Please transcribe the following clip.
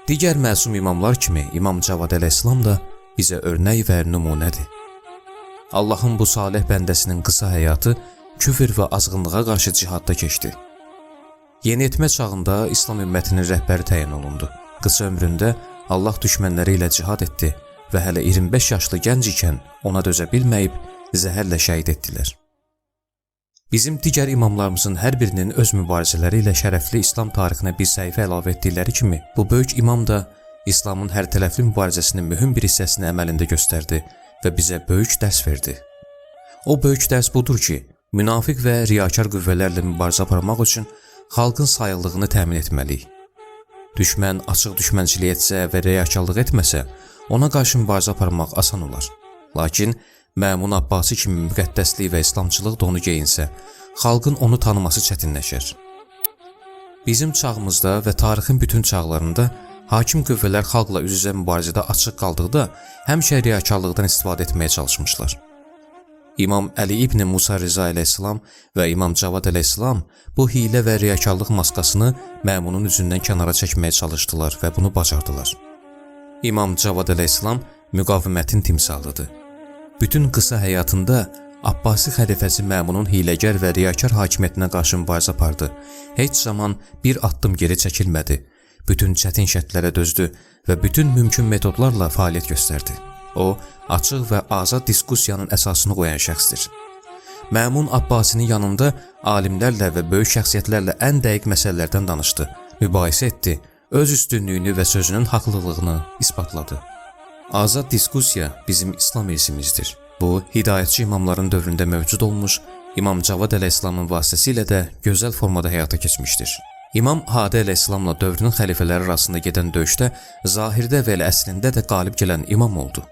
Digər məsum imamlar kimi İmam Cavad əleyhissalam da bizə örnək və nümunədir. Allahın bu salih bəndəsinin qısa həyatı küfr və azğınlığa qarşı cihadda keçdi. Yeniyetmə çağında İslam ümmətinin rəhbəri təyin olundu. Qısa ömründə Allah düşmənləri ilə cihad etdi və hələ 25 yaşlı gənc ikən ona dözə bilməyib zəhərlə şəhid etdilər. Bizim digər imamlarımızın hər birinin öz mübarizələri ilə şərəfli İslam tarixinə bir səhifə əlavə etdikləri kimi, bu böyük imam da İslamın hərtərəfli mübarizəsinin mühüm bir hissəsini əməlində göstərdi və bizə böyük dərs verdi. O böyük dərs budur ki, münafiq və riyakar qüvvələrlə mübarizə aparmaq üçün xalqın sayıqlığını təmin etməliyik. Düşmən açıq düşmənçilik etsə və riyakarlıq etməsə, ona qarşı mübarizə aparmaq asan olar. Lakin Məmun Abbasi kimi müqəddəslik və islamçılıq donu geyinsə, xalqın onu tanıması çətinləşər. Bizim çağımızda və tarixin bütün çağlarında hakim qüvvələr xalqla üz-üzə mübarizədə açıq qaldıqda həmişə riyakarlıqdan istifadə etməyə çalışmışlar. İmam Əli ibn Musa Rıza əleyhissalam və İmam Cavad əleyhissalam bu hiylə və riyakarlıq maskasını Məmunun üzündən kənara çəkməyə çalışdılar və bunu bacardılar. İmam Cavad əleyhissalam müqavimətin timsalıdır. Bütün qısa həyatında Abbasi xəlifəsi Məmunun hiyləgər və riyakar hakimiyyətinə qarşı mübarizə apardı. Heç zaman bir addım geri çəkilmədi. Bütün çətin şərtlərə dözdü və bütün mümkün metodlarla fəaliyyət göstərdi. O, açıq və azad diskussiyanın əsasını qoyan şəxsdir. Məmun Abbasinin yanında alimlərlə və böyük şəxsiyyətlərlə ən dəqiq məsələlərdən danışdı, mübahisə etdi, öz üstünlüyünü və sözünün haqlılığını isbatladı. Azad diskussiya bizim İslam irsimizdir. Bu, hidayətçi imamların dövründə mövcud olmuş, İmam Cavad əleyhissalamın vasitəsilə də gözəl formada həyata keçmişdir. İmam Hadi əleyhissalamla dövrünün xəlifələri arasında gedən döyüşdə zahirdə və elə əslində də qalib gələn imam oldu.